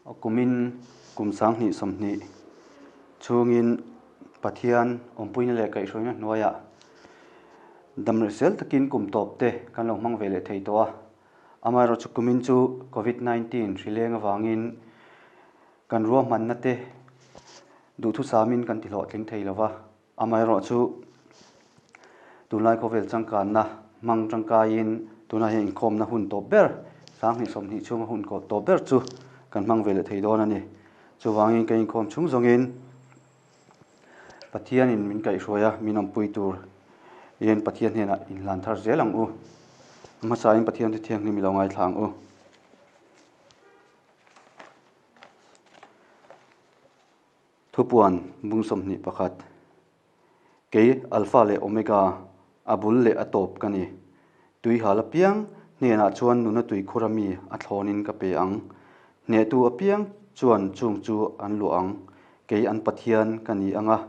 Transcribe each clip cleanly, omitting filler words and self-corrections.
Kumin kum 2020 chhungin Pathian awmpuina leh kaihhruaina hnuaiah damrehsel takin kum tawp te kan lo hmang ve leh thei tawh a. Amaherawhchu kumin chu Covid 19 hri leng avangin kan ruahmanna te duhthusamin kan tihlawhtling thei lo va. Amaherawhchu tunlai khawvel changkanna hmang tangkaiin tunah hian inkhawmna hun tawp ber, 2020 chhunga hun tawp ber chu kan hmang ve leh thei dawn a ni. Chuvangin kan inkhawm chhung zawngin Pathianin min kaihhruai a, min awmpui tur hian Pathian hnenah inhlan thar zel ang u. A hmasain Pathian chu thianghlim i lo ngaithla ang u. Thupuan bung 21, Kei Alpha leh Omega, a bul leh a tawp ka ni. Tuihal apiang hnenah chuan nuna tuikhur ami a thlawnin ka pe ang. Hnehtu apiang chuan chung chu an luah ang. Kei an Pathian ka ni ang a,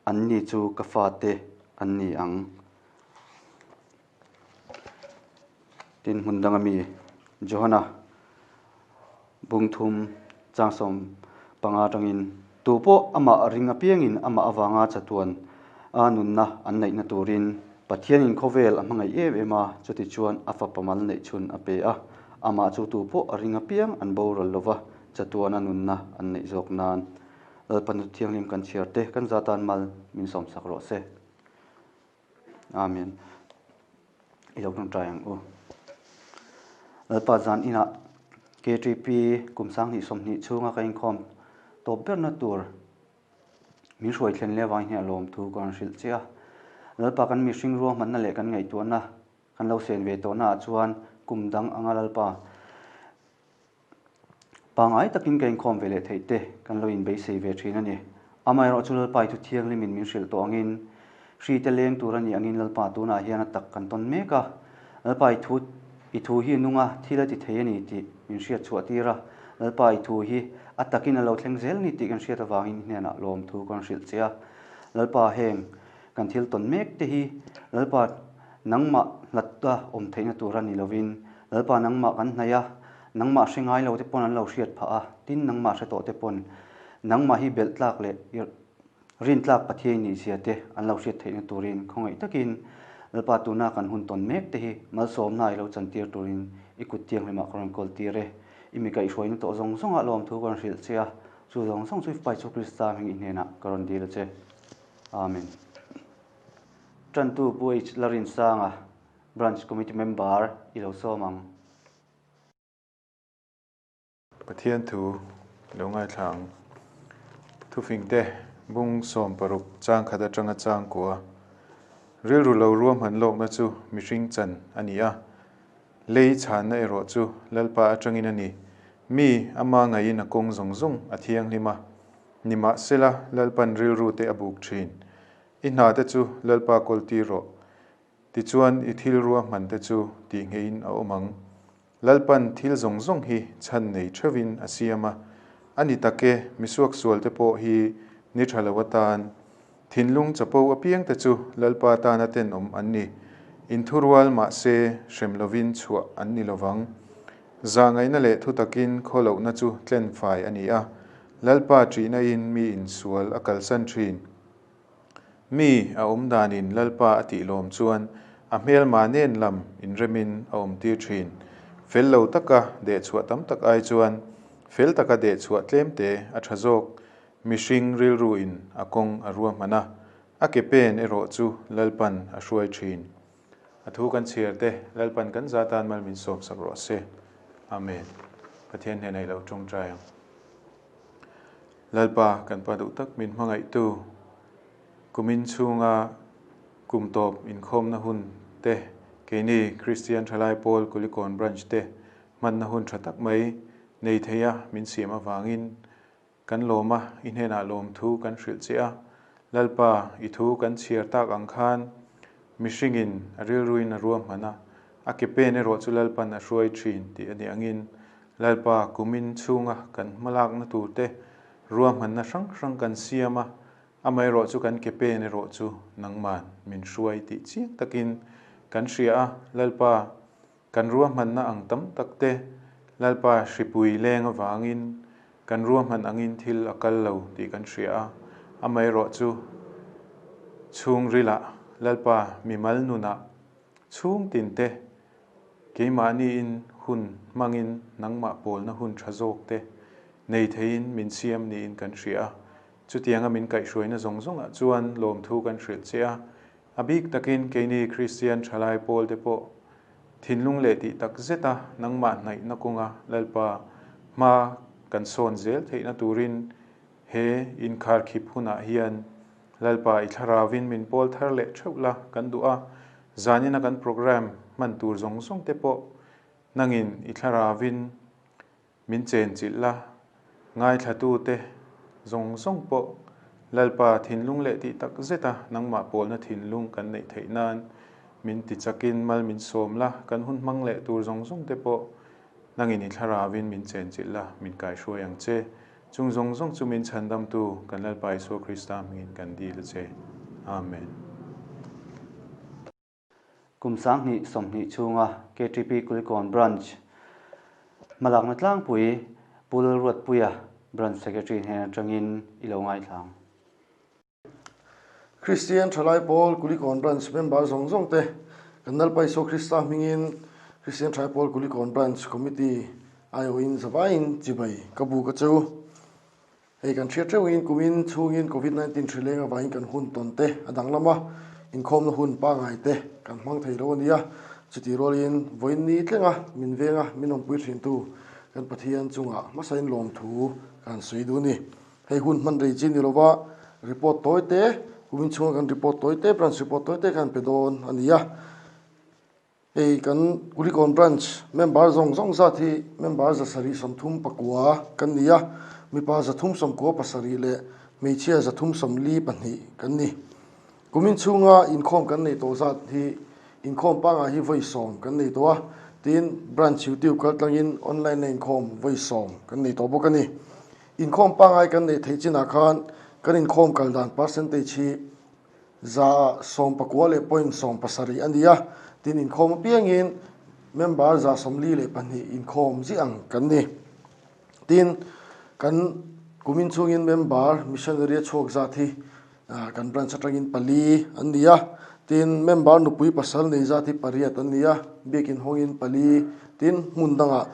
anni chu ka fate an ni ang. Tin hmun dang ami Johana bung thum chang 15 atangin tu pawh amah ring apiangin amah avanga chatuan a nunna an neihna turin Pathianin khawvel a hmangaih em em a, chuti chuan a fapa mal neih chhun a pe a, amah chu tu pawh a ring apiang an boral lova chatuan a nunna an neih zawk nan Lalpa nu thianghlim kan chhiar te kan za tan mal min sawmsak rawh se. Amen. I lo tawngtai ang u. Lalpa zan inah KTP kum 2020 chhunga ka inkhawm tawp berna tur min hruai thlen leh avangin hian a lawm thu ka rawn hrilh che a. Lalpa kan mihring ruahmanna leh kan ngaihtuahna kan lo sen ve tawhna ah chuan kum dang anga Lalpa Pangngai takin ka inkhawm ve leh theih te kan lo inbeisei ve thin a ni. Amaherawhchu Lalpa i thu thianghlimin min hrilh tawh angin, hri te leng tur a nih angin Lalpa tunah hian a tak kan tawn mek a. Lalpa i thu i thu hi nung a, thil a ti thei a ni tih min hriat chhuah tir a. Lalpa i thu hi a takin a lo thleng zel a ni tih kan hriat avangin i hnenah lawmthu ka rawn hrilh che a. Lalpa heng kan thil tawn mek te hi Lalpa nangmah hlatta awm theihna tur a ni lovin Lalpa nangmah kan hnaih a, nangmah hre ngai lo te pawn an lo hriat phah a, tin nangmah hre tawh te pawn nangmah hi belh tlak leh rin tlak Pathian nih zia te an lo hriat theihna turin khawngaih takin Lalpa tuna kan hun tawn mek te hi malsawmna i lo chantir turin i kut thianghlimah ka rawn kawl tir e. I mi kaihhruaina tawh zawng zawngah lawmthu ka rawn hrilh che a, chu zawng zawng chu i fapa Isua Krista hming i hnenah ka rawn dil a che. Amen. Tantu Pu H. Larinsanga Branch Committee Member i lo sawm ang. Pathian thu i lo ngaithla ang. Thufingte bung 60 chang khat atanga chang kua. Rilru lo ruahman lawkna chu mihring chan a ni a. Lei chhanna erawh chu Lalpa atangin a ni. Mi ama ngaiin a kawng zawng zawng a thianghlim a. Nimahsela Lalpan rilru te a buk thin. I hna te chu Lalpa kawl tir rawh. Tichuan i thil ruahman te chu tih ngeiin a awm ang. Lalpan thil zawng zawng hi chhan nei theuhin a siam a. A ni tak e, misuaksual te pawh hi ni tha lo atan. Thinlung chapo apiang te chu Lalpa tana tenawm an ni. Inthurual mahse hrem lovin chhuah an ni lovang. Zahngaihna leh thutakin khawlohna chu tlen fai a ni a. Lalpa ṭihna in mi insual a kalsan ṭhin. Mi a awm danin Lalpa a tih lawm chuan a hmelma nen lam inremin a awmtir thin. Fel lo taka dehchhuah tam tak ai chuan fel taka dehchhuah tlemte a tha zawk. Mihring rilruin a kawng a ruahman a, a ke pen erawh chu Lalpan a hruai thin. A thu kan chhiar te Lalpan kan za tan mal min sawmsak rawh se. Amen. Pathian hnenah i lo tawngtai ang. Lalpa kan pa duh tak min hmangaihtu kumin chhunga kum tawp inkhawmna hun te keini Kristian Thalai Pawl Kulikawn Branch te hmanna hun tha tak mai nei theia min siam avangin kan lawm a, i hnenah lawmthu kan hrilh che a. Lalpa i thu kan chhiar tak ang khan mihringin a rilruin a ruahman a, a ke pen erawh chu Lalpan a hruai thin tih a nih angin Lalpa kumin chhunga kan hmalakna turte ruahmanna hrang hrang kan siam a, amaherawh chu kan ke pen erawh chu nangman min hruai tih chiang takin kan hria a, Lalpa kan ruahmanna ang tam takte Lalpa hripui leng avangin. Kan ruahman angin thil a kal lo tih kan hria a, amaherawhchu chhungrilah Lalpa mimal nunah chhung tinte keimahniin hun hmangin nangmah pawlna hun tha zawk te nei theiin min siam niin kan hria a. Chutianga min kaihhruaina zawng zawngah chuan lawmthu kan hrilh che a, a bik takin keini Kristian thalai pawlte pawh Thinlung leh tih tak zeta nangmah hnaihna kawnga Lalpa hma kan sawn zel theihna turin he inkharkhip hunah hian Lalpa i thlarauvin min pawl thar leh theuh la kan duh a, zanina kan programme hman tur zawng zawng te pawh nangin i thlarauvin Min chenchilh la, ngaithlatute zawng zawng pawh Lalpa thinlung leh tih tak zeta nangmah pawlna thinlung kan neih theih nan min ti chakin mal min sawm la, kan hun hmang leh tur zawng zawng te pawh nangin i thlaravin min chenchilh la, min kaihruai ang che. Chung zawng zawng chu min chhandamtu kan Lalpa Isua Krista hmingin kan dil a che. Amen. Kum 2020 chhunga KTP Kulikawn Branch hmalakna tlangpui Pu Lalruatpuia Branch Secretary hnen atangin i lo ngaithlang. Kristian Thalai Pawl Kulikawn Branch member zawng zawng te kan Lalpa Isua Krista hmingin Kristian Thalai Pawl Kulikawn Branch Committee aiawhin zavaiin chibai ka buk a che u. Hei kan hriat theuhin kumin chhungin Covid 19 hri leng avangin kan hun tawn te a danglam a, inkhawmna hun pangngai te kan hmang thei lo a nia. Chutih rualin vawiin ni tlenga min venga min awmpui thintu kan Pathian chungah hmasain lawmthu kan sawi duh a ni. Hei hun hman rei chi ni lova report tawi te, kumin chhunga kan report tawi te, branch report tawi te khan pe dawn a ni a. Hei kan Kulikawn Branch member zawng zawng zat hi member 739 kan ni a, mipa 397 leh hmeichhia 342 kan ni. Kumin chhunga inkhawm kan nei tawh zat hi inkhawm pangngai hi vawi sawm kan nei tawh a, tin Branch YouTube kaltlangin online a inkhawm vawi sawm kan nei tawh bawk a ni. Inkhawm pangngai kan neih theih chinah khan kan inkhawm kal dan percentage hi 19 leh point 17 a ni a, tin inkhawm apiangin member 142 inkhawm ziah ang kan ni. Tin, kan kumin chhungin member missionary a chhuak zat hi kan branch atangin pali an ni a, tin member nupui pasal nei zat hi pariat an ni a, biakin hawngin pali, tin hmun dangah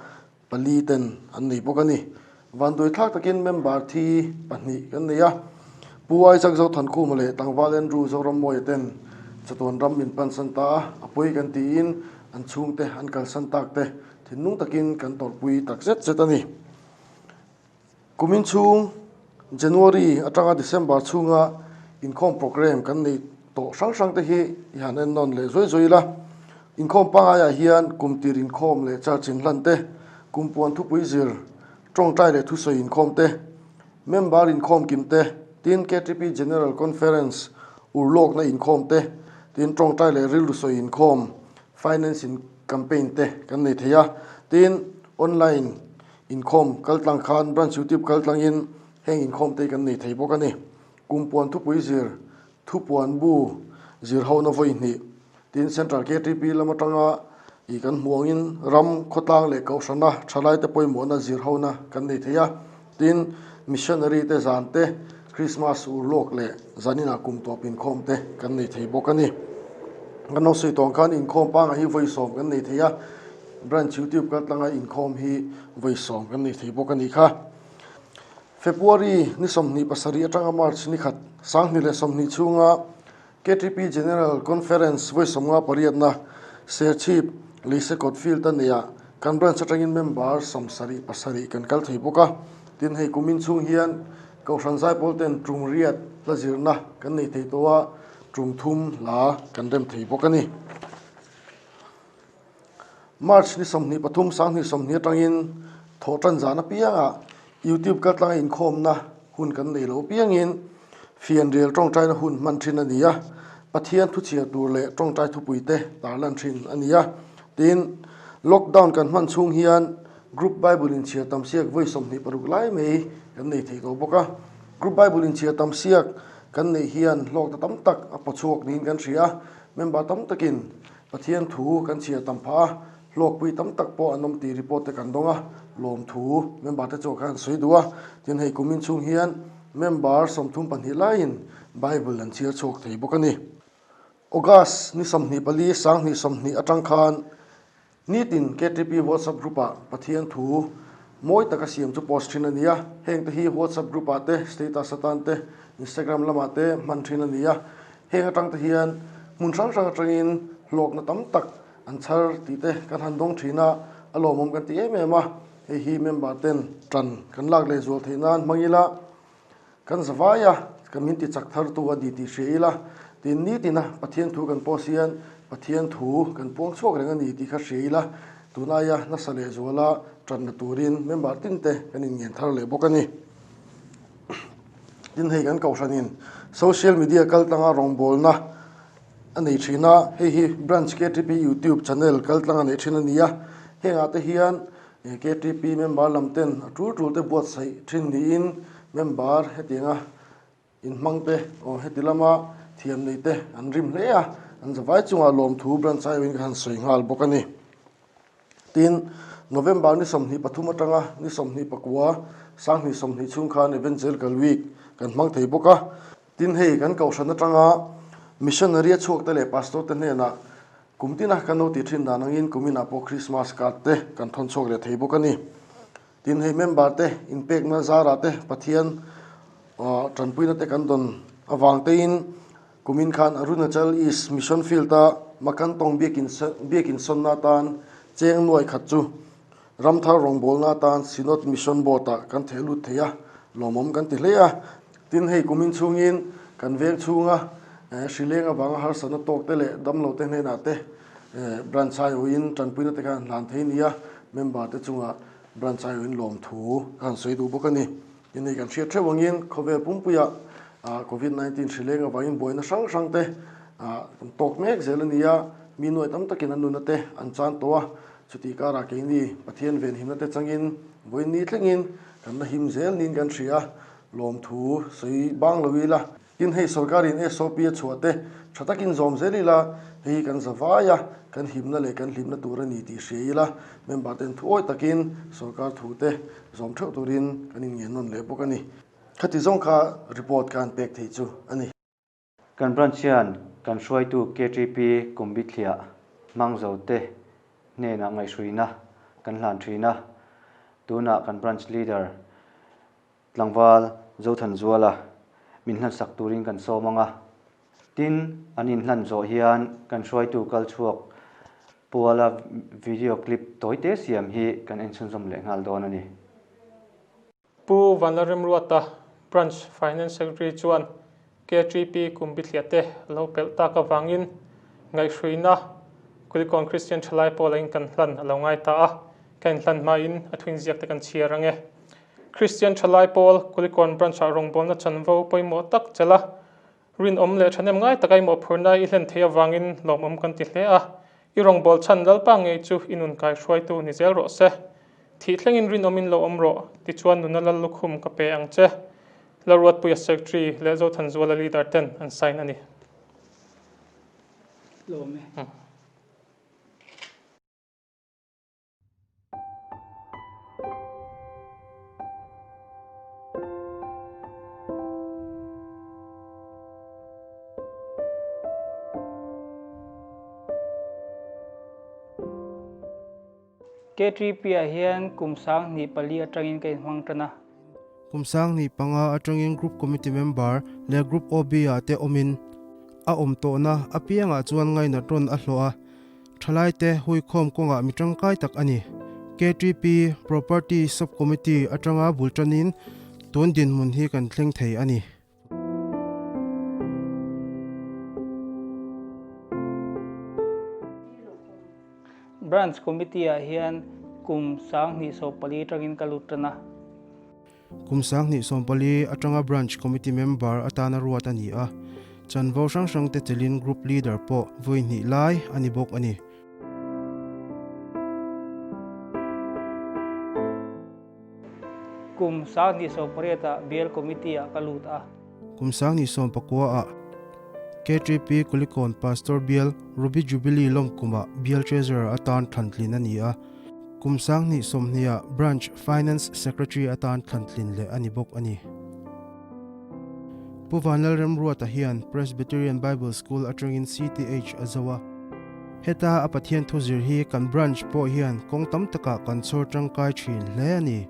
pali ten an nei bawk a ni. Vanduai thlak takin member thi pahnih kan nei a, Pu Isaac Zothankhuma leh Tlangval Andrew Zorammawia ten chatuan ram min pansan ta a, a pawi kan tiin an chhungte an kalsan tak te thinlung takin kan tawrhpui tak zet zet a ni. Kumin chhung January atanga December chhunga inkhawm programme kan neih tawh hrang hrang te hi i han en nawn leh zuai zuai ila. Inkhawm pangaiah hian kum tir inkhawm leh church inhlan te, kum puan thupui zir, tawngtai leh thusawi inkhawm te, member inkhawm kim te, tin KTP General Conference urlawkna inkhawm te, tin tawngtai leh rilru sawi inkhawm, finance in campaign te kan nei thei a, tin online Inkhawm kaltlang khan Branch YouTube kaltlangin heng inkhawm te hi kan nei thei bawk a ni. Kum puan thupui zir, thupuan bu zir hona vawi hnih tin Central KTP lam atanga ih kan hmuh angin ram khawtlang leh kohhrana thalaite pawimawhna zir hona kan nei thei a. Tin, Missionary te zan te, Christmas urlawk leh zaninah kum tawp inkhawm te kan nei thei bawk a ni. Kan lo sawi tawng khan inkhawm pangngai hi vawi sawm kan nei thei a. Branch YouTube kaltlanga inkhawm hi vawi sawm kan nei thei bawk a nih kha. February ni 27 atanga March ni khat 2020 chhunga KTP General Conference vawi sawmnga pariatna Serchhip Leisekawt Field a neihah kan branch atangin member 77 kan kal thei bawk a. Tin, hei kumin chhung hian Kohhran Zaipawl ten tum riat hla zirna kan nei thei tawh a, tum thum hla kan rem thei bawk a ni. March ni 23 2020 atangin thawhtan zan apiangah YouTube kaltlanga inkhawmna hun kan nei lo apiangin fianrial tawngtaina hun hman thin a ni a, Pathian thu chhiar tur leh tawngtai thupuite tarlan thin a ni a. Tin, lockdown kan hman chhung hian Group Bible inchhiar tam siak vawi 26 lai mai kan nei thei tawh bawk a. Group Bible inchhiar tam siak kan neih hian hlawkna tam tak a pawchhuak niin kan hria a, member tam takin Pathian thu kan chhiar tam phah a. Hlawkpui tam tak pawh an awm tih report te kan dawng a, lawmthu member te chuan khan an sawi duh a. Tin, hei kumin chhung hian member 32 laiin Bible an chhiar chhuak thei bawk a ni. August ni 24 2020 atang khan nitin KTP WhatsApp group ah Pathian thu mawi taka siam chu post thin a ni a. Heng te hi WhatsApp group ah te, status atan te, Instagram lamah te hman thin a ni a. Heng atang te hian hmun hrang hrang atangin hlawkna tam tak an chhar tih te kan han dawng thin a, a lawmawm kan ti em em a. Hei hi member ten tan kan lak leh zual theih nan hmang ila kan za vai a, kan min ti chak thar tu a ni tih hria ila, tin nitina Pathian thu kan post hian Pathian thu kan puang chhuak reng a ni tih kha hria ila, tunaia nasa leh zuala tanna turin member tin te kan inngen thar leh bawk a ni. Tin hei kan kohhranin social media kal tlanga rawngbawlna a nei thin a, hei hi Branch KTP YouTube channel kal tlanga nei thin a ni a, hengah te hian KTP member lam ten a tul tul te buatsaih thin niin member hetianga inhmang te aw heti lama thiam nei te an rim hle a, an zavai chungah lawmthu Branch aiawhin ka han sawi nghal bawk a ni. Tin, November ni 23 atanga ni 29, 2020 chhung khan Evangelical Week kan hmang thei bawk a. Tin, hei kan kohhran atanga missionary a chhuakte leh pastor te hnenah kum tina kan lo tih thin dan angin kum inah pawh Christmas card te kan thawn chhuak leh thei bawk a ni. Tin, hei member te inpekna zarah te Pathian tanpuina te kan dawn avang tein Kumin khan Arunachal East Mission Field-a Makantong biakin sawnna atan cheng nuai khat chu ramthar rawngbawlna atan Synod Mission Board-ah kan theh lut thei a, lawmawm kan ti hle a. Tin, hei kumin chhungin kan veng chhunga hrileng avanga harsatna tawkte leh damlote hnenah te Branch aiawhin tanpuina te kha an hlan thei nia, member te chungah Branch aiawhin lawmthu ka han sawi duh bawk a ni. Inei kan hriat theuh angin khawvel pumpuiah Covid 19 hrileng avangin buaina hrang hrang te kan tawk mek zel a ni a, mi nuai tam takin an nuna te an chan tawh a, chutih karah keini Pathian venhimna te changin vawiin ni thlengin kan la him zel niin kan hria a, lawmthu sawi bang lo ila. Tin, hei sorkarin SOP a chhuah te tha takin zawm zel ila, hei hi kan za vai a, kan himna leh kan hlimna tur a ni tih hria ila, member ten thu awi takin sorkar thu te zawm theuh turin kan inngen nawn leh bawk a ni. Khati zawng kha report khan pek thei chu a ni. Kan branch hian kan hruaitu KTP Kumbithliah hmang zo te hnenah ngaihhruina kan hlan thin a, tunah kan branch leader Tlangval Zothanzuala min hlansak turin kan sawm ang a. Tin, an inhlan zawh hian kan hruaitu kal chhuak puala video clip tawite siam hi kan en chhunzawm leh nghal dawn a ni. Pu Vanlalremruata, Branch Finance Secretary chuan KTP kum bithliah te a lo pelh tak avangin ngaihhruina Kulikawn Kristian Thalai Pawl a in kan hlan a lo ngai ta a, ka inhlan hmain a thuinziak te kan chhiar ang e. Kristian Thalai Pawl Kulikawn Branch-ah rawngbawlna chanvo pawimawh tak chelh a, rinawm leh thahnem ngai taka i mawhphurhna i hlen theih avangin lawmawm kan ti hle a, i rawngbâwl chhan Lalpa ngei chu i nun kaihruaitu ni zel rawh se. Thih thlengin rinawmin lo awm rawh, tichuan nuna lal lukhum ka pe ang che. Lalruatpuia Secretary leh Zothanzuala Leader ten an sign a ni. Lawm e. K3P ah hian kum 24 atangin ka inhmang tan a. Kum 25 atangin Group Committee Member leh Group OB ah te awmin a awm tawhna apiangah chuan ngainat rawn a hlawh a, Thalaite huikhawm kawngah mi tangkai tak a ni. KTP Property Sub-Committee atanga bul tanin tun dinhmun hi kan thleng thei a ni. Branch Committee-ah hian kum 2014 atangin ka lut tan a. Kum 2014 atanga Branch Committee Member atana ruat a ni a, chanvo hrang hrangte chelin Group Leader pawh vawi hnih lai a ni bawk a ni. Kum 2018 ah Bial Committee ah ka lut a. Kum 2019 ah. KTP Kulikawn Pastor Bial Ruby Jubilee lawmkumah Bial Treasurer atan thlantlin a ni a, kum 2020 ah Branch Finance Secretary atan thlantlin leh a ni bawk a ni. Pu Vanlalremruata hian Presbyterian Bible School atangin CTH a zo a. Heta a Pathian thuzir hi kan Branch pawh hian kawng tam takah kan chhawr tangkai thin hle a ni.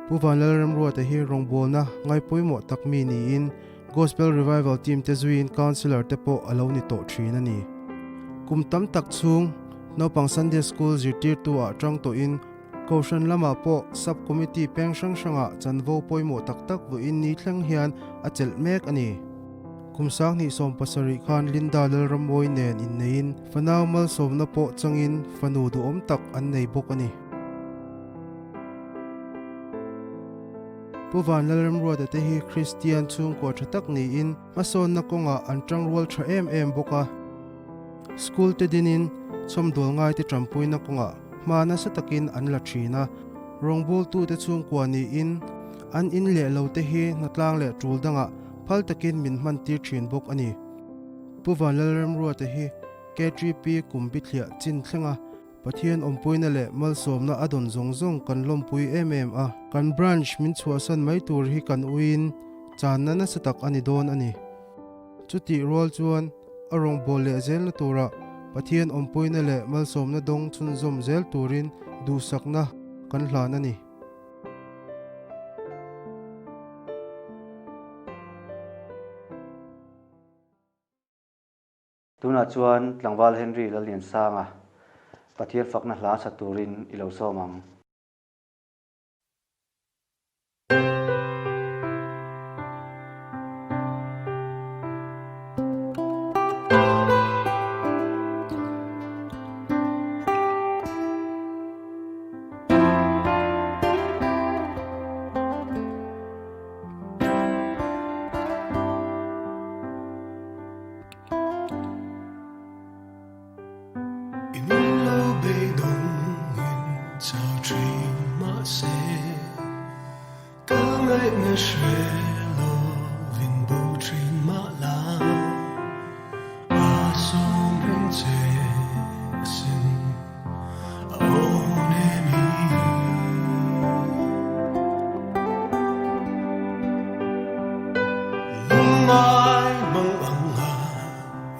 Pu Vanlalremruata hi rawngbawlna ngaipawimawh tak mi niin Gospel Revival Team te zuiin Councillor te pawh a lo ni tawh thin a ni. Kum tam tak chhung naupang Sunday School zirtirtu ah tang tawhin Kohhran lamah pawh Sub Committee peng hrang hrangah chanvo pawimawh tak tak vawiin ni thleng hian a chelh mek a ni. Kum 2017 khan Linda Lalrammawi nen inneiin fanau malsawmna pawh changin fanu duhawm tak an nei bawk a ni. Pu Vanlalremruata te hi Kristian chhungkua tha tak niin hmasawnna kawngah an tangrual tha em em bawk a. School te dinin chhawmdawl ngaite tanpuina kawngah hma nasa takin an la thin a. Rawngbawltute chhungkua niin an in leh lo te hi hnatlang leh tul dangah phal takin min hman tir thin bawk a ni. Pu Vanlalremruata hi KTP kum bithliah chin thlenga Pathian awmpuina leh malsawmna a dawn zawng zawng kan lawmpui em em a. Kan branch min chhuahsan mai tur hi kan uiin channa nasa tak a ni dawn a ni. Chutih rual chuan a rawngbâwl leh zelna turah Pathian awmpuina leh malsawmna dawng chhunzawm zel turin duhsakna kan hlan a ni. Tunah chuan tlangval Henry Lalliansanga Pathian fakna hla sa turin i lo sawm ang. I nun lo beidawngin chau thin mahse, ka ngaihna hre lovin bo thin mah la, a sawm reng che asin a awn em i. Lungngai mang ang a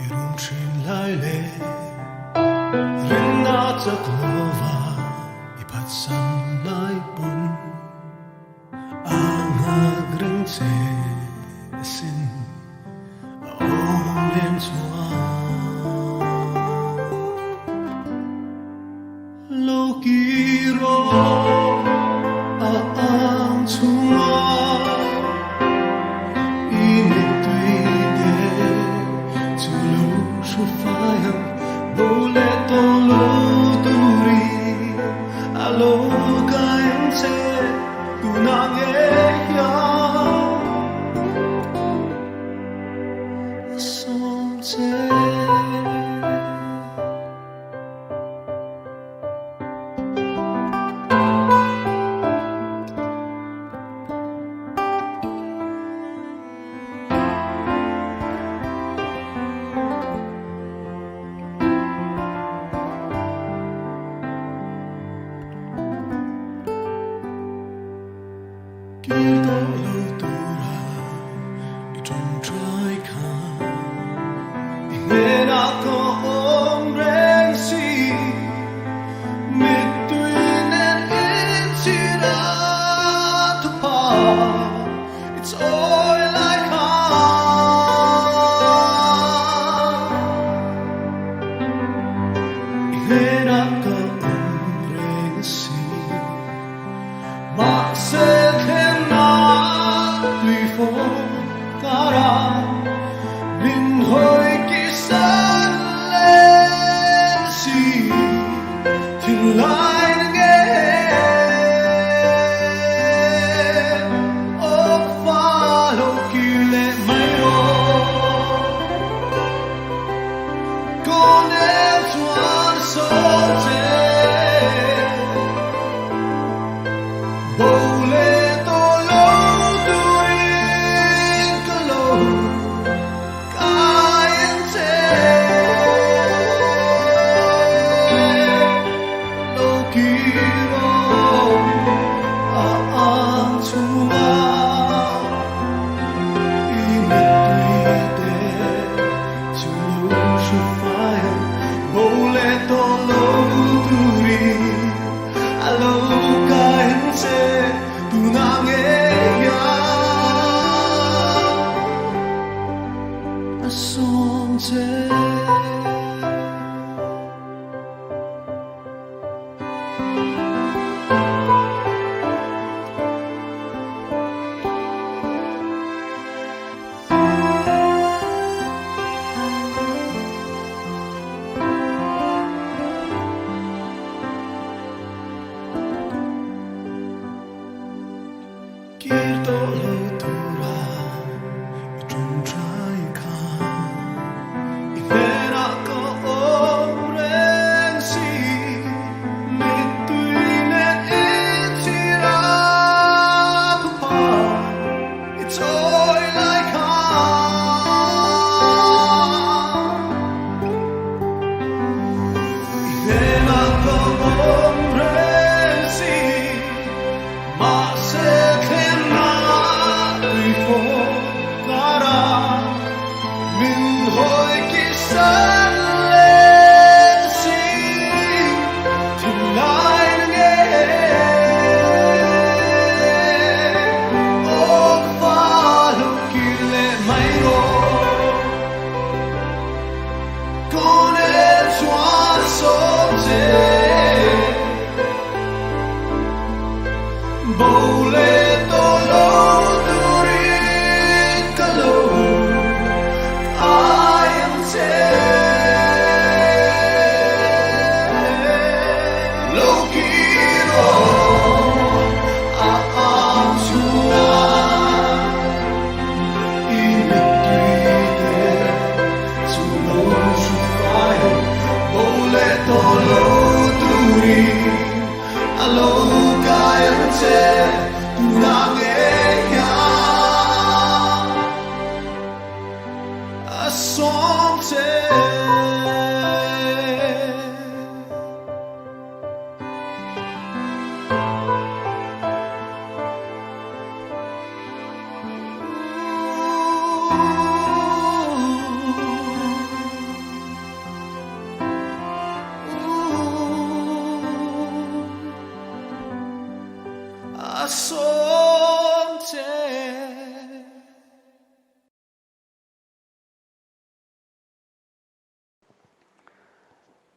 i rum thin lai le, rinna chak lova i phatsan lai pawn a nghak reng che asin a awm lem chuan. Lo kir aw a ang chhunga i mittui te chu lo hru fai ang bo leh tawh lo turi a lo kai ang che tunah ngei hian a sawm che. Kir tawh lo tura i tawngtai kha i hnenah ka awm reng si. Mittui nen inchhir a thupa i chawi lai kha. I hnenah ka awm reng si. Mahse thlenna tui fawm kara min hawi ki san len si thinlai na nge awk fa lo kir leh mai rawh Kawnel chuan sawn che. Bo leh. kir tawh lo tura i ṭawngṭai kha i hnenah ka awm reng si. Mittui nen inchhir a thupa i chawi lai kha. I hnenah ka awm reng si, mahse thlenna tuifawm kara min hawi kisan leh si, thinlai na nge aw ka fa lo kir leh mai rawh. Chu lo hru fai bo leh tawh lo turin a lo kai ang che tunah ngei hian a sawm che.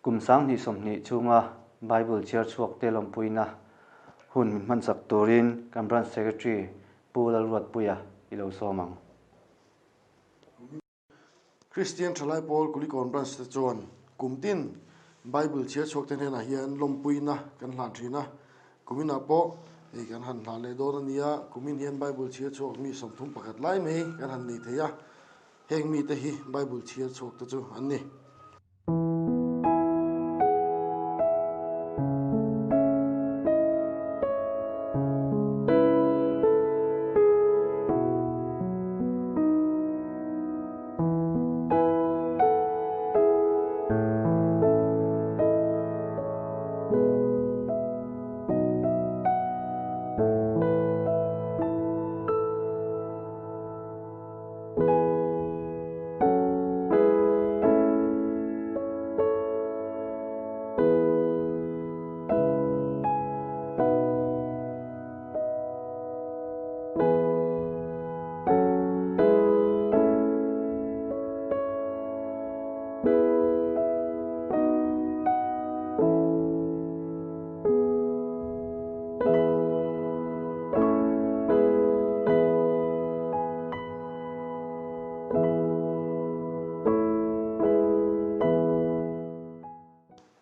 Kum 2020 chhunga Bible chhiar chhuak te lawmpuina hun min hmansak turin kan Branch Secretary Pu Lalruatpuia i lo sawm ang. Kristian Thalai Pawl Kulikawn Branch te chuan kum tin Bible chhiar chhuak te hnenah hian lawmpuina kan hlan thin a, kuminah pawh hei kan han hlan leh dawn a nia, kumin hian Bible chhiar chhuak mi 31 lai mai kan han nei thei a, Heng mite hi Bible chhiar chhuak te chu an ni.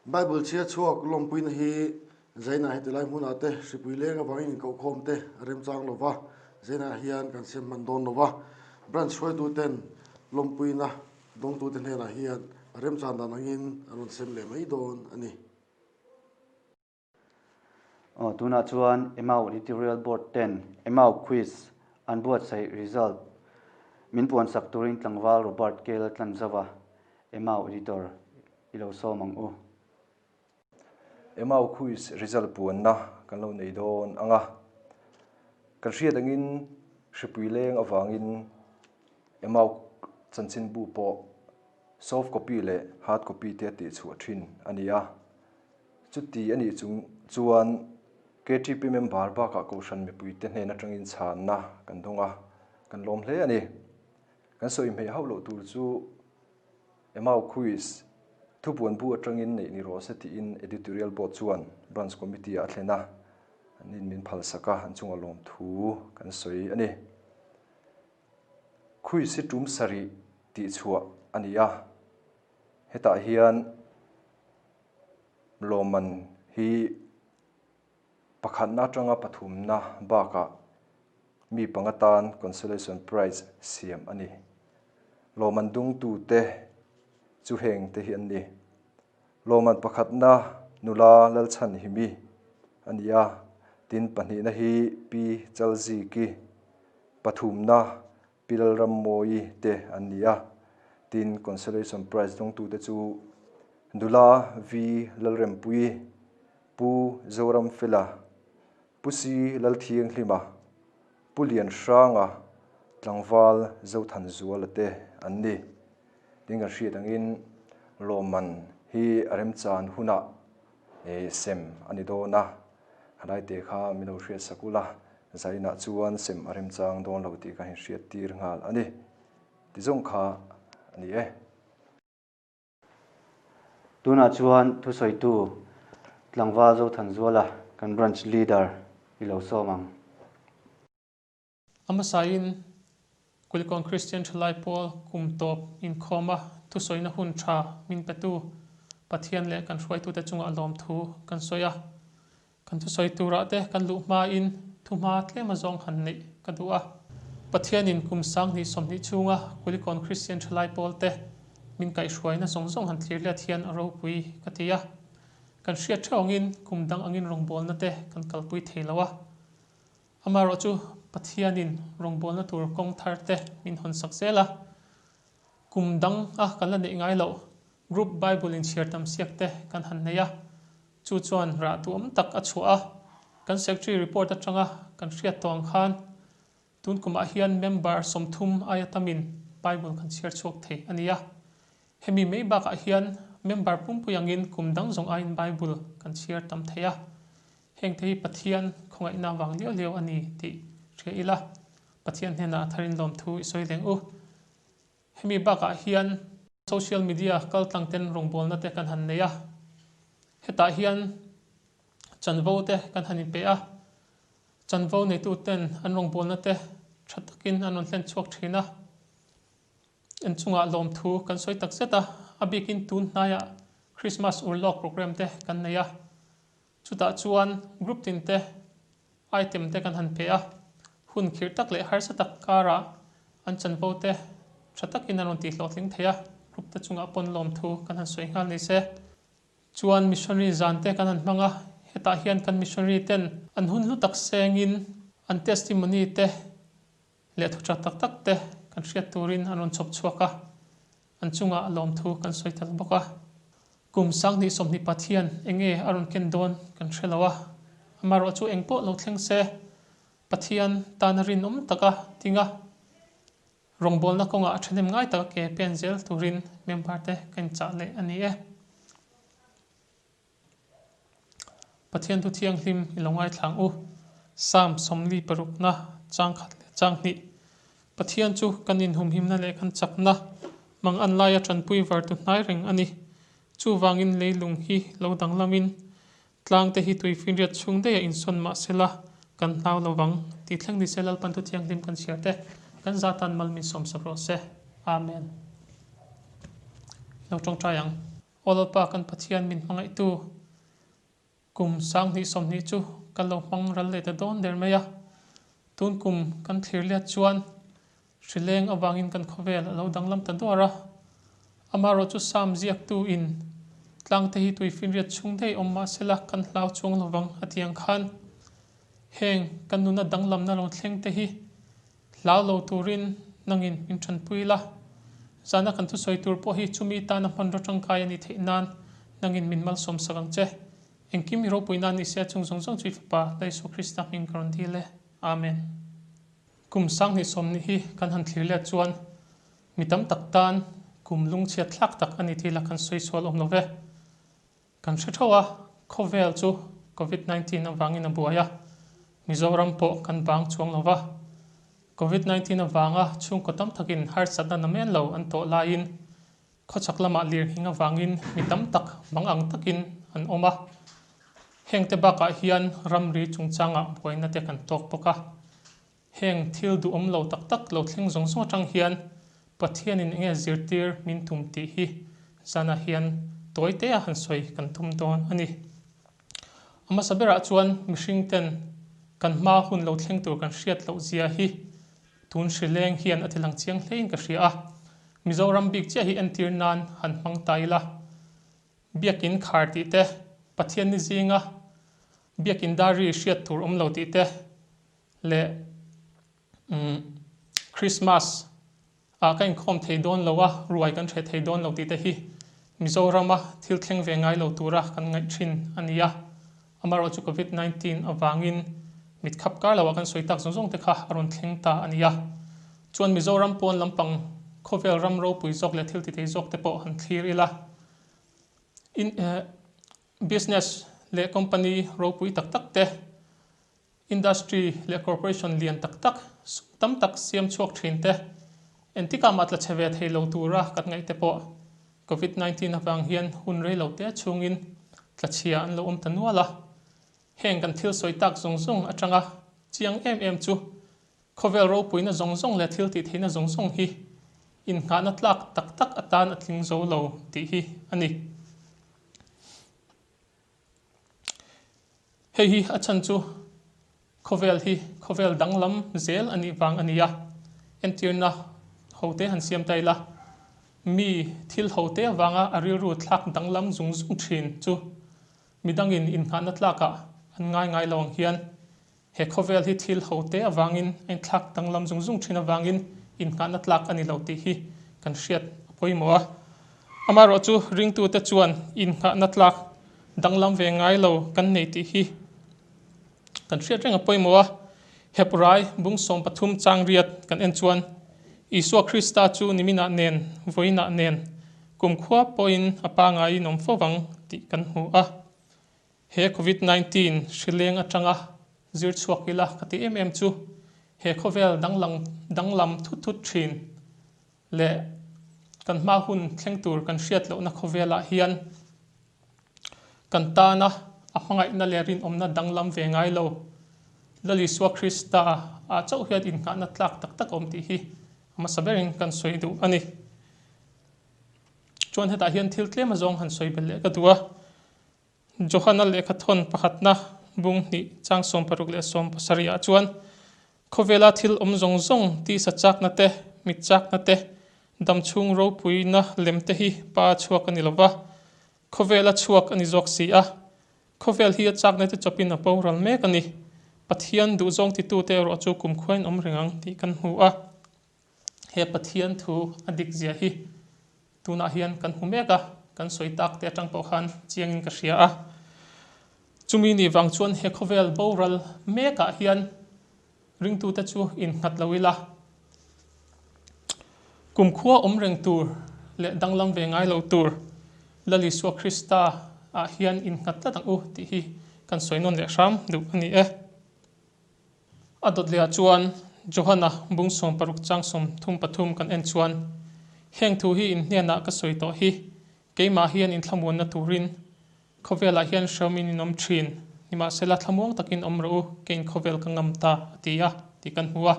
Bible chhia chhuak lawmpuina hi Zaina heti lai hmunah te hripui leng avangin inkohkhawm te a remchang lo va, Zaina hian kan siam hman dawn lo va, Branch hruaitu ten lawmpuina dawngtute hnenah hian a remchan dan angin an rawn sem leh mai dawn a ni. Aw, tunah chuan Emau Editorial Board ten Emau Quiz an buatsaih result min puansak turin tlangval Robert Kel a tlan zauh a, Emau Editor i lo sawm ang u. Emau Quiz result puanna kan lo nei dawn ang a, kan hriat angin hripui leng avangin Emau chanchinbu pawh soft copy leh hard copy te a tihchhuah thin a ni a. Chuti a nih chung chuan KTP member bakah Kohhran mipuite hnen atangin chhanna kan dawng a, kan lawm hle a ni. Kan sawi hmeh hauh loh tur chu Emau Quiz thupuan bu atangin neih ni rawh se tiin Editorial Board chuan Branch Committee ah a thlen a, an in min phalsak a, an chunga lawmthu kan sawi a ni. Quiz hi tum sarih tihchhuah a ni a, hetah hian Lawmman hi pakhatna atanga pathumna bakah Mi panga tan consolation prize siam a ni. Lawmman dungtute chu heng te hi an ni. Lawmman pakhatna nula Lalchhanhimi a ni a, tin pahnihna hi Pi Chalziki, pathumna Pi Lalrammawi te an ni a, tin consolation prize dawngtute chu nula V Lalrempuii, Pu Zoramfela, Pu Si Lalthianghlima, Pu Lianhranga, tlangval Zothanzuala te an ni. Tin kan hriat angin lawmman hi a remchan hunah sem a ni dawn a, halaite kha min lo hriat sak ula, zainah chuan sem a remchang dawn lo tih ka inhriat tir nghal a ni. Ti zawng kha a ni e. Tunah chuan thusawitu tlangval Zothanzuala kan branch leader i lo sawm ang. A hmasain Kulikawn Kristian Thalai Pawl kum tawp inkhawma thusawina hun tha min petu Pathian leh kan hruaitute chungah lawmthu kan sawi a. Kan thusawi turah te kan luh hmain thuhma tlem azawng han neih ka duh a. Pathianin kum 20 20 chhunga Kulikawn Kristian Thalai Pawl te min kaihhruaina zawng zawng han thlir let hian a ropui ka ti a. Kan hriat theuh angin kum dang angin rawngbawlna te kan kalpui thei lo a. Amaherawh chu Pathianin rawngbawlna tur kawng thar te min hawn sak zel a. Kum dang a kan la neih ngai loh Group Bible inchhiar tam siak te kan han nei a. Chu chuan rah duhawm tak a chhuah a, kan Secretary report atanga kan hriat tawh ang khan tun kumah hian member 30 aia tamin Bible kan chhiar chhuak thei a ni a. Hemi mai bakah hian member pumpui angin kum dang zawng aiin Bible kan chhiar tam thei a. Hengte hi Pathian khawngaihna vang liau liau a ni tih hria ila, Pathian hnenah a tharin lawmthu i sawi leng u. Hemi bakah hian social media kaltlang ten rawngbawlna te kan han nei a, hetah hian chanvo te kan han inpe a, chanvo neitu ten an rawngbawlna te tha takin an rawn hlen chhuak thin a, en chungah lawmthu kan sawi tak zet a, a bikin tun hnaiah Christmas urlawk program te kan nei a. Chutah chuan group tin te item te kan han pe a, hun khirh tak leh harsa tak karah an chanvo te tha takin an rawn tih hlawhtling thei a, group te chungah pawn lawmthu kan han sawi nghal ni se. Chuan missionary zan te kan han hmang a, hetah hian kan missionary ten an hun hlu tak sengin an testimony te leh thu tha tak tak te kan hriat turin an rawn chhawp chhuak a, an chungah lawmthu kan sawi tel bawk a. Kum 2020 Pathian eng nge a rawn ken dawn kan hre lo a, amaherawh chu eng pawh lo thleng se, Pathian tana rinawm taka ding a, rawngbawlna kawngah a thahnem ngai taka ke pen zel turin member te ka inchah leh a ni e. Pathian thu thianghlim i lo ngaithlang u. Psalm 46 na chang khat leh chang hnih. Pathian chu kan inhumhimna leh kan chakna mang an laia tanpui var tu hnai reng a ni. Chuvangin leilung hi lo danglamin tlangte hi tuifinriat chhung daih a insawn mah sela kan hlau lo vang tih thleng ni se Lalpan thu thianghlim kan chhiar te kan zatan mal min sawmsak rawh se. Amen. Lo tawngtai ang. Aw Lalpa kan Pathian min hmangaihtu kum 2020 chu kan lo hmang ral leh ta dawn der mai a. Tun kum kan thlir liat chuan hrileng avangin kan khawvel a lo danglam ta duar a. Amaherawh chu Sam ziaktu in tlangte hi tuifinriat chhung daih awm mah sela kan hlau chuang lovang a ti ang khan heng kan nuna danglamna lo thleng te hi Hlau lo turin nangin min tanpui la. Zana kan thusawi tur pawh hi chumi tana hmanraw tangkai a nih theih nan nangin min malsawm sak ang che. Engkim i ropui nan ni se chung zawng zawng chu i Fapa La Isua Krista hming ka rawn dil e. Amen. Kum 2020 hi kan han thlir let chuan mi tam tak tan kum lungchhiat thlak tak a ni tih la kan sawi sual awm lo ve. Kan hre theuh a, khawvel chu Covid 19 avangin a buai a, Mizoram pawh kan bang chuang lo va. Covid 19 avanga chhungkaw tam takin harsatna namen lo an tawh laiin khawchhak lamah lirnghing avangin mi tam tak mang ang takin an awm a. Hengte bakah hian ramri chungchangah buaina te kan tawk bawk a. Heng thil duhawm lo tak tak lo thleng zawng zawng atang hian Pathianin enge zirtir min tum tih hi zanah hian tawi te a han sawi kan tum dawn a ni. A hmasa berah chuan mihring ten Kan hma hun lo thleng tur kan hriat loh zia hi tun hri leng hian a ti lang chiang hlein ka hria a. Mizoram bik chiah hi entir nan han hmang ta ila. Biakin khar tih te, Pathian ni zinga biakin dar ri hriat tur awm lo tih te leh Christmas ah ka inkhawm thei dawn lo a, ruai kan hreh thei dawn lo tih te hi Mizorama thil thleng ve ngai lo tura kan ngaih thin a ni a. Amaherawhchu chu Covid 19 avangin mit khap kar loah kan sawi tak zawng zawng te kha a rawn thleng ta a ni a. Chuan Mizoram pawn lampang khawvel ram ropui zawk leh thil tithei zawk te pawh han thlir ila. In business leh company ropui tak tak te Industry leh corporation lian tak tak, sum tam tak siam chhuak thin te, engtikah mah tla chhe ve thei lo tura kan ngaih te pawh Covid 19 avang hian hun rei lo te chhungin tla chhia an lo awm ta nual a. Heng kan thil sawi tak zawng zawng atanga chiang em em chu khawvel ropuina zawng zawng leh thil tih theihna zawng zawng hi innghahna tlak tak tak atan a tling zo lo tih hi a ni. Hei hi a chhan chu khawvel hi khawvel danglam zel a nih vang a ni a, entirna hote han siam ta ila, mi thil hote avanga a rilru thlak danglam zung zung thin chu midangin innghahna tlakah an ngai ngai lo ang hian He khawvel hi thil ho te avangin a inthlak danglam zung zung thin avangin innghahna tlak a ni lo tih hi kan hriat a pawimawh a. Amaherawhchu ringtute chuan innghahna tlak danglam ve ngai lo kan nei tih hi kan hriat reng a pawimawh a. Hebrai bung 13 chang riat kan en chuan Isua Krista chu niminah nen, vawiinah nen, kumkhua pawhin a pangaiin awm fo vang tih kan hmu a. He Covid 19 hri leng atanga zir chhuak ila ka ti em em chu he khawvel danglang danglam thut thut thin leh kan hma hun thleng tur kan hriat lohna khawvelah hian kan tana a hmangaihna leh rinawmna danglam ve ngai lo Lal Isua Krista ah chauh hian innghahna tlak tak tak a awm tih hi a hmasa berin kan sawi duh a ni. Chuan hetah hian thil tlem azawng han sawi belh leh ka duh a. Johana lehkha thawn pakhatna bung hnih chang 16 leh 17 ah chuan khawvela thil awm zawng zawng tisa chakna te, mit chakna te, damchhung ropuina lem te hi pa chhuak a ni lova, khawvela chhuak a ni zawk si a. Khawvel hi a chakna te chawpin a boral mek a ni. Pathian duhzawng titute erawh chu kumkhuain awm reng ang tih kan hmu a. He Pathian thu a dik zia hi tunah hian kan hmu mek a, kan sawi tak te atang pawh khan chiangin ka hria a. Chumi nih vang chuan he khawvel boral mekah hian ringtute chu innghat lo ila, kumkhua awm reng tur leh danglam ve ngai lo tur Lal Isua Krista ah hian innghat tlat ang u tih hi kan sawi nawn leh hram duh a ni e. A dawt lehah chuan Johana bung 16 chang 33 kan en chuan, Heng thu hi in hnenah ka sawi tawh hi, keimah hian in thlamuanna turin khawvelah hian hrehawmin in awm thin, nimahsela thlamuang takin awm rawh u, keiin khawvel ka ngam ta, a ti a, tih kan hmu a.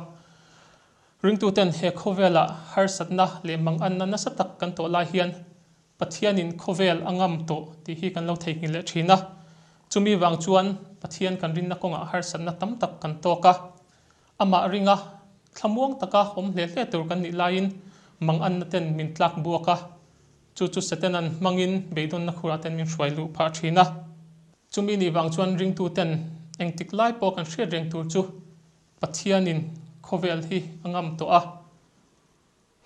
Ringtuten he khawvelah harsatna leh manganna nasa tak kan tawh lai hian Pathianin khawvel a ngam tawh tih hi kan lo theihnghilh leh thin a. Chumi vang chuan Pathian kan rinna kawngah harsatna tam tak kan tawk a. Amah ringa thlamuang taka awm hle hle tur kan nih laiin manganna ten min tlak buak a. Chu chu Setanan hmangin beidawnna khurah ten min hruai luh phah thin a. Chumi nih vang chuan ringtu ten engtik lai pawh kan hriat reng tur chu Pathianin khawvel hi a ngam tawh a.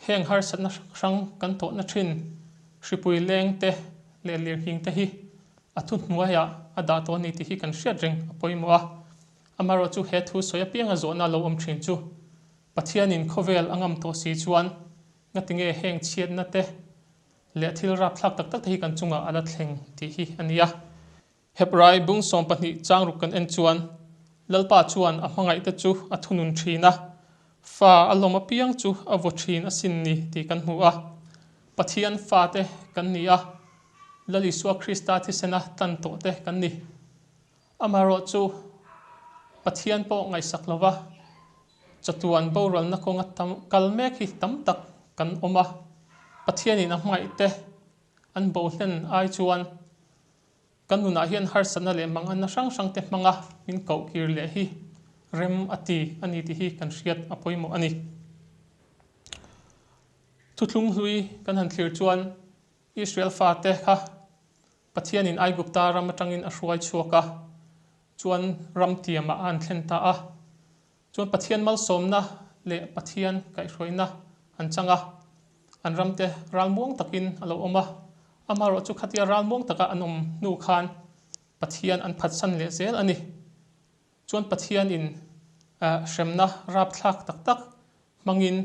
Heng harsatna hrang hrang kan tawhna thin hripui leng te leh lirnghing te hi a thuhnuaiah a dah tawh a ni tih hi kan hriat reng a pawimawh a. Amaherawh chu he thu sawi apianga zawhna lo awm thin chu Pathianin khawvel a ngam tawh si chuan ngatinge heng chhiatna te leh thil rapthlak tak tak te hi kan chungah a la thleng tih hi a ni a. Hebrai bung 12 chang ruk kan en chuan Lalpa chuan a hmangaihte chu a thunun thin a, fa a lawm apiang chu a vaw thin a sin ni tih kan hmu a. Pathian fate kan ni a, Lal Isua Krista thisena tan tawh te kan ni. Amaherawh chu Pathian pawh ngaihsak lova chatuan boralna kawnga tam kal mek hi tam tak kan awm a. Pathianin a hmangaihte an bo hlen ai chuan Kan nunah hian harsatna leh manganna hrang hrang te hmanga min koh kir leh hi. rem a ti a ni tih hi kan hriat a pawimawh a ni. Thuthlung hlui kan han thlir chuan Israel fate kha Pathianin Aigupta ram atangin a hruai chhuak a, chuan ram tiamah a han thlen ta a. Chuan Pathian malsawmna leh Pathian kaihhruaina an chang a, an ramte ralmuang takin a lo awm a. Amaherawhchu khatia ralmuang taka an awm hnu khan Pathian an phatsan leh zel a ni. Chuan Pathianin hremna rapthlak tak tak hmangin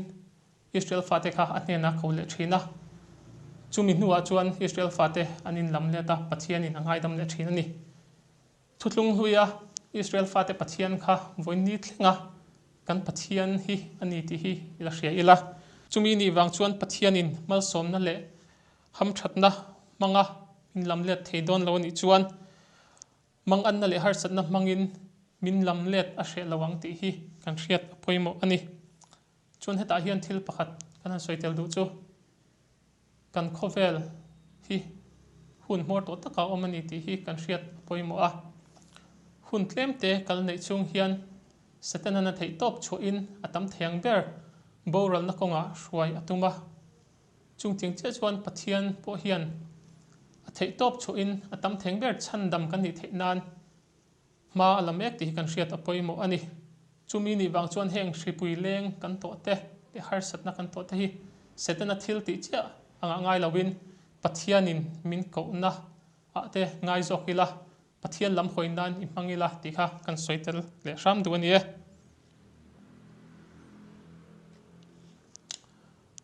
Israel fate kha a hnenah ko leh thin a. Chumi hnuah chuan Israel fate an inlam let a, Pathianin a ngaidam leh thin a ni. Thutlung hluia Israel fate Pathian kha vawiin thlenga kan Pathian hi a ni tih hi i la hria ila. Chumi nih vang chuan Pathianin malsawmna leh hamthatna hmanga min lam let thei dawn lo a nih chuan Manganna leh harsatna hmangin min lam let a hreh lo ang tih hi kan hriat a pawimawh a ni. Chuan hetah hian thil pakhat kan han sawi tel duh chu kan khawvel hi hun hmawr tawh taka awm a ni tih hi kan hriat a pawimawh a. Hun tlemte kal neih chung hian Setana na theih tawp chhuahin a tam thei ang ber boralna kawngah hruai a tum a. Chungtiang chiah chuan Pathian pawh hian a theih tawp chhuahin a tam theng ber chhandam kan nih theih nan hma a la mek tih hi kan hriat a pawimawh a ni. Chumi nih vang chuan heng hripui leng kan tawh te leh harsatna kan tawh te hi Setana thil tih chiah angah ngai loin Pathianin min kohna ah te ngai zawk ila Pathian lam hawi nan i hmang ila tih kha kan sawi tel leh hram duh a ni e.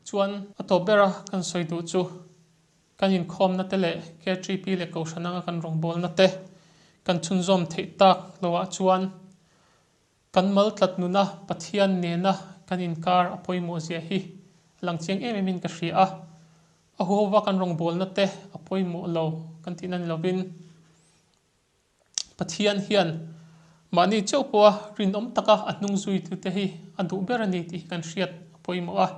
Chuan a tawp bera kan sawi duh chu kan inkhawmna te leh KTP leh Kohhran anga kan rawngbawlna te kan chhunzawm theih tak loah chuan kan mal tlat nuna Pathian nena kan inkar a pawimawh zia hi a lang chiang em em in ka hria a. A huhova kan rawngbawlna te a pawimawh lo kan tihna ni lovin Pathian hian mahni chauh pawha rinawm taka a hnung zuitute hi a duh ber a ni tih hi kan hriat a pawimawh a.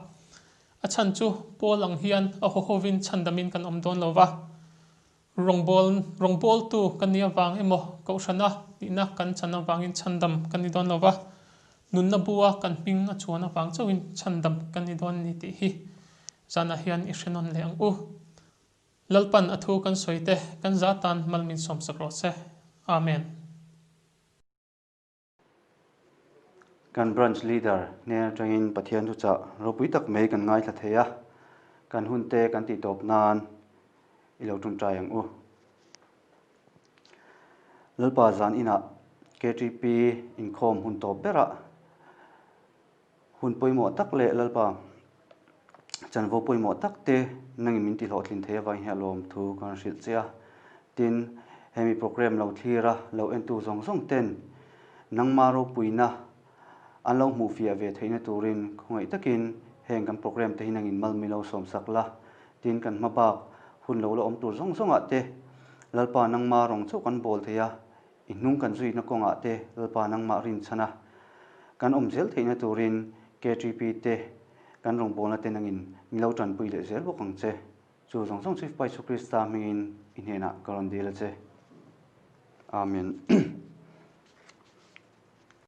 A chhan chu Paul ang hian a hawhawvin chhandamin kan awm dawn lo va. Rawngbâwl rawngbâwltu kan nih avang emaw Kohhrana nihna kan chan avangin chhandam kan ni dawn lo va. Nunna bua kan hming a chuan avang chauhin chhandam kan ni dawn a ni tih hi zanah hian i hre nawn leh ang u. Lalpan a thu kan sawi te kan za tan mal min sawmsak rawh se. Amen. Kan Branch Leader hnen atangin Pathian thuchah ropui tak mai kan ngaithla thei a, kan hun te kan tih tawp nan i lo tawngtai ang u. Lalpa zan inah KTP inkhawm hun tawp berah Hun pawimawh tak leh Lalpa chanvo pawimawh tak te nangin min tihlawhtlin thei avangin hi a lawm thu ka rawn hrilh che a. Tin, hemi program lo thlir a, lo entu zawng zawng ten nangma ropuina an lo hmuh fiah ve theihna turin khawngaih takin heng kan program te hi nangin mal mi lo sawmsak la. Tin, kan hma bak hun lo la awm tur zawng zawngah te Lalpa nangma rawng chauh kan bawl thei a, I hnung kan zuina kawngah te Lalpa nangmah rinchhan a, kan awm zel theihna turin KTP te kan rawngbawlna te nangin min lo tanpui leh zel bawk ang che. Chu zawng zawng chu Isu Krista hmingin i hnenah ka rawn dil a che. Amen.